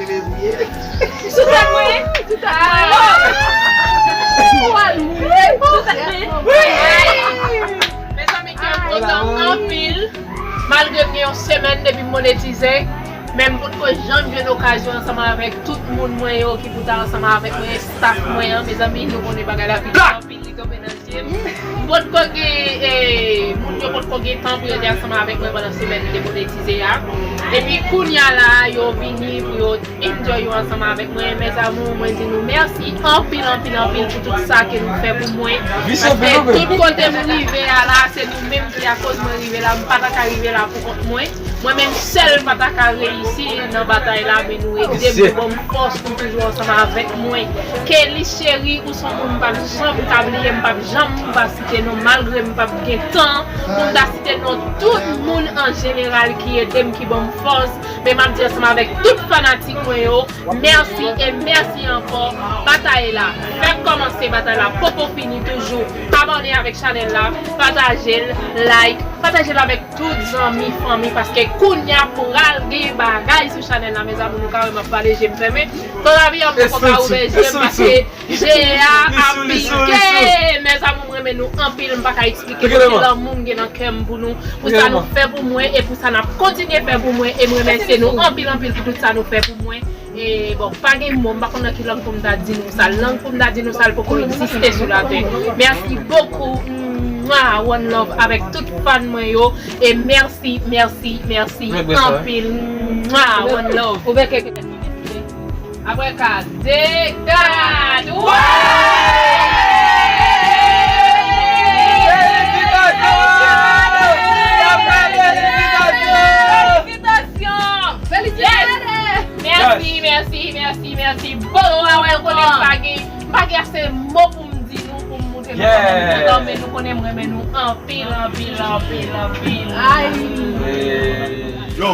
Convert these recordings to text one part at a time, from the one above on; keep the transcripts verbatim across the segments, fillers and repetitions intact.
Sou tèt mwen? Sou tèt mwen? Sou tèt mwen? Mezanmi, kè m kontan anpil. Malgre m gen yon semèn depi m monetize, men m potko janm jwenn okazyon ansanm avèk tout moun mwen yo ki pou ta ansanm avèk mwen, staff mwen an. Mezanmi, nou konnen bagay la vin anpil, li tonbe nan je m. M potko gen, eh, moun yo potko gen tan pou yo te ansanm avèk mwen pandan semèn demonetize a. Epi kounye a la, yo vini pou yo enjoy yo ansanm avèk mwen. Mes amours, mwen di nou mèsi anpil, anpil, anpil pou tout sa ke nou fè pou mwen. Paske tout kote m rive a la, se nou menm ki akoz mwen rive la. M pa ta ka rive la pou kont mwen. Mwen menm sèl m pa ta ka reyisi nan batay la, men nou ede m, nou ban m fòs, nou toujou ansanm avèk mwen. Kelly cheri, ou se yon moun m p ap janm ka bliye, m p ap janm pa site non, malgre m p ap gen tan pou m ta site non tout moun an jeneral ki ede m, ki ban m fòs. Men m ap di ansanm avèk tout fanatik mwen yo, mèsi e mèsi ankò. Batay la fèk kòmanse, batay la poko fini toujou. Abòne avèk chanèl la, pataje l, like, pataje l avèk tout zanmi, fanmi, paske kounye a pral gen bagay sou chanèl la, mes amours, nou ka wè m ap pale, je m fèmen. Tan lavi an, m poko ka ouvè je m, paske je a ap pike. Mes amours, m renmen nou anpil, m pa ka eksplike kote lanmou m gen nan kè m pou nou, pou sa nou fè pou mwen e pou sa n ap kontinye fè pou mwen, e m remèsye nou anpil, anpil pou tout sa nou fè pou mwen. E bon, pa gen mo, m pa konn nan ki lang pou m ta di nou sa. Lang pou m ta di nou sa, l poko egziste sou latè. Mèsi bokou. Mwa, one love avèk tout fan mwen yo. E mèsi, mèsi, mèsi anpil. Mwa, one love. Ou bèk kèk. Apre ka, de, kat. Felisitasyon! Felisitasyon! Felisitasyon! Mèsi, mèsi, mèsi, mèsi. Bon, a wè, ou konnen m pa gen, m pa gen ase mo pou m di nou, pou m montre nou kòman m kontan, men nou konnen m renmen nou anpil, anpil, anpil, anpil. Ay! Yo,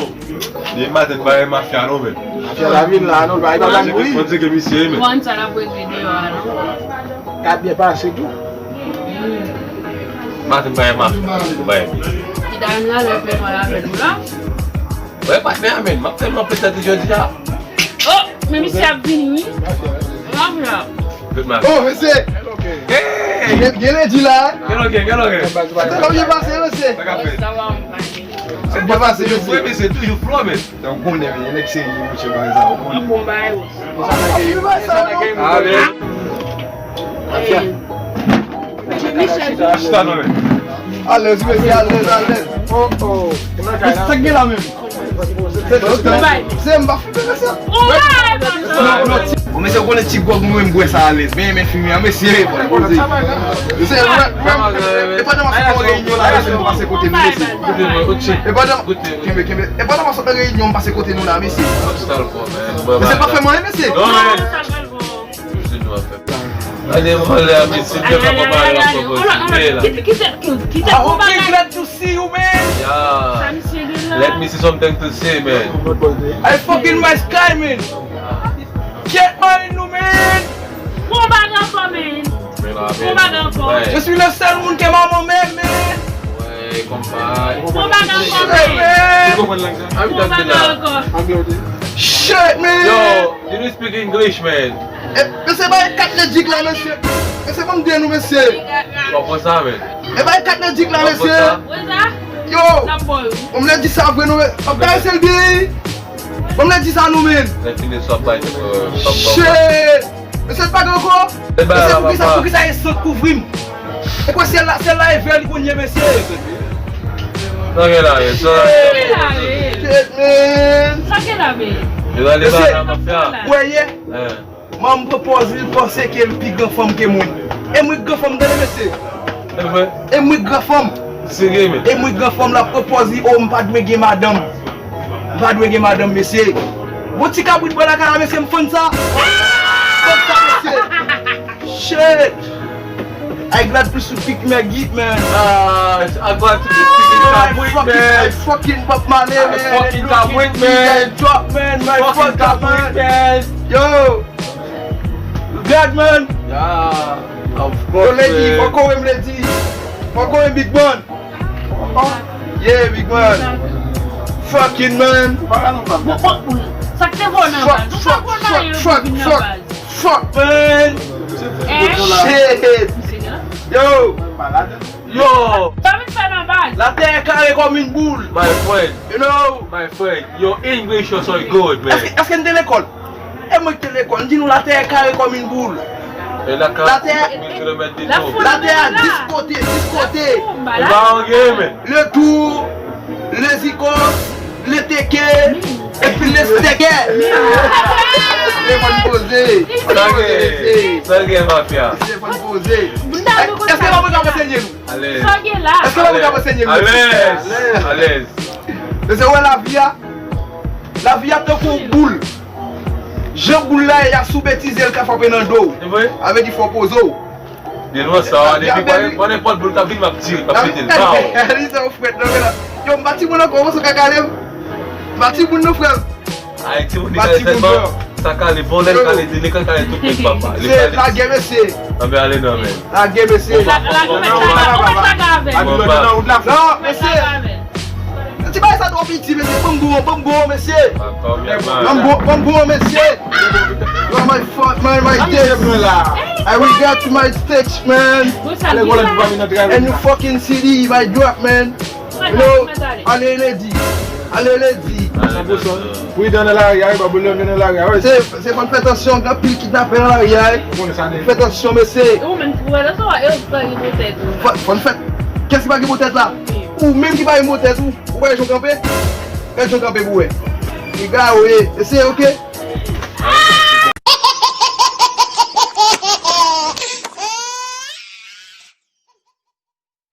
demen maten n pa wè mafya non, men. Mafya la vin la, non, pa, pa, pa, wi. Mwen di ke misye, men. Bon, sa l ap regle deyò a, non? Ka byen pase tou. Maten n pa wè mafya, n pa wè misye. Ki dam la, lè fè mal avè nou la? Wè, patnè a, men, m ap tèlman plen tèt li jodi a. Oh, men misye ap vini, wi. Mafya. Good man. Oh, mesye! Hey! Gen, gen lendi la. Gen lògè, gen lògè. Atè, kòman byen pase, mesye? Sa k ap fèt? Byen pase, mesye. Wi, mesye, toujou flo, men. Donk, konnen, men, nèg serye, mesye, bagay sa, ou konnen. Bon bagay, wi. Sa nèg, sa nèg. Amen. Mafya. Chita non, men. Alèz, mesye, alèz, alèz. Oh, oh. Sa k gen la menm? Se, se, se m pa foutre sa. Non, non, ti, bon, mesye, ou konnen ti gwòg mwen, m bwè sa alèz. Men, men, fimi an, mesye, bon, poze. Mesye, mwen, mwen, e pandan m ap fè yon reyinyon la, mesye, nou pase kote nou, mesye. E pandan, kenbe, kenbe. E pandan m ap sot nan reyinyon, m pase kote nou la, mesye. Mesye, pa fè m anyen, mesye. Gade vòlè a, mesye, pèp la pa pale ankò, kontinye la. Kite, kite, kite, kite. I hope you glad to see you, man. Yeah. Let me see something to see, man. I fucking my sky, man. Get mine, nou, man. Bon bagay ankò, man. Bon bagay ankò. Je suis le seul moun ke manman m renmen, man. Wè, konpa. Bon bagay ankò, man. Bon bagay ankò. Shit, man. Yo, you do speak English, man. E, mesye, bay kat Lejik la, mesye. Mesye, ban m di nou, mesye. W ap pran sa, men. E bay kat Lejik la, mesye. Yo, bon, m lè di sa vre, nou, men. W ap karese l byen, wi. Bon, m lè di sa, nou, men. Lè fini, sa bay, euh, shit. Mesye, l pa gen ankò. Mesye, poukisa, poukisa e sant kouvri m? E kwa syèl la, syèl la e vè li kounye, mesye. Sa gen la, men, sa. Shit, man. Sa gen la, men. Mesye, wè ye. Manman m pran pòz li, l panse ke l pi gran fanm ke mwen. E mwen k gran fanm, tande, mesye. E mwen k gran fanm. Serye, men. E mwen k gran fanm, l ap pran pòz li, o, m pa dwe gen madanm. M pa dwe gen madanm, mesye. Bon, ti kabrit bwè lakay la, mesye, m fann sa. Fann sa, mesye. Shit. I glad to speak Maggie, man. Ah, I glad to speak Kabrit, man. I fucking Bob Marley, man. Fucking Kabrit, man. Drop, man. My fucking Kabrit, man. Yo. Glad, man. Yeah, of course, man. Yo, lady, fuck with him, lady. Fuck with him, big man. Yeah, big man. Fucking man. Sa k te voye w nan baz? Ou pa konn anyen pou vin nan baz. Fuck, man. Eh? Shit. Yo. Yo. Sa vin fè nan baz? Latè kare kòm yon boul. My friend. You know? My friend, your English is so good, man. Èske, èske n te lekòl? E mwen ki te lekòl, m di nou latè kare kòm yon boul. E la ka latè, mil kilomèt de tou. Latè a dis kote, dis kote. E ba anyen, men. Le tou, le zikòs, le teke, epi le steke. Telefòn poze. Sa gen, sa gen, mafya. Telefòn poze. Èske pa mwen k ap ansenye nou? Alèz. Èske pa mwen k ap ansenye nou? Alèz. Alèz. Mesye, ou wè lavi a? Lavi a tankou yon boul. Jan boul la ye a, si w betize, l ka frape nan do w. Se vre? Sa vle di fò w poze w. Delwòs sa, depi pa nenpòt boul k ap vini, m ap tire, m ap pete l. Baw. Li sa w frèt nan men la. Yo, m pa timoun ankò, w panse w ka kale m? M pa timoun non, frè m. Ay, timoun li kale tèt ban. Sa kale bon, lè l kale, li kale tout nèg papa. Se lage mesye. Anben ale non, men. Lage mesye. Lage mesye. Non, mesye. Ti bagay sa twò piti, mesye. Ban m bon, ban m bon, mesye. Ban m bon, ban m bon, mesye. Yo, my fuck, my, my this. I will get to my sticks, man. And you fucking city, my drop, man. No, ale ledi. Ale ledi. San pou san. Pridan nan lari a wi, pa boule nan lari a wi. Se, se fò n fè tansyon, gen anpil kidnapè nan lari a wi. Ou konnen sa nèg. Fè tansyon, mesye. Ou menm ki wè nan sa, e ou pa gen bon tèt ou. Fò, fò n fè. Kiyès ki pa gen bon tèt la? Ou menm ki pa gen bon tèt ou. Ou wè jan w kanpe? Gad jan w kanpe pou wè. Piga ou ye. Mesye, oke?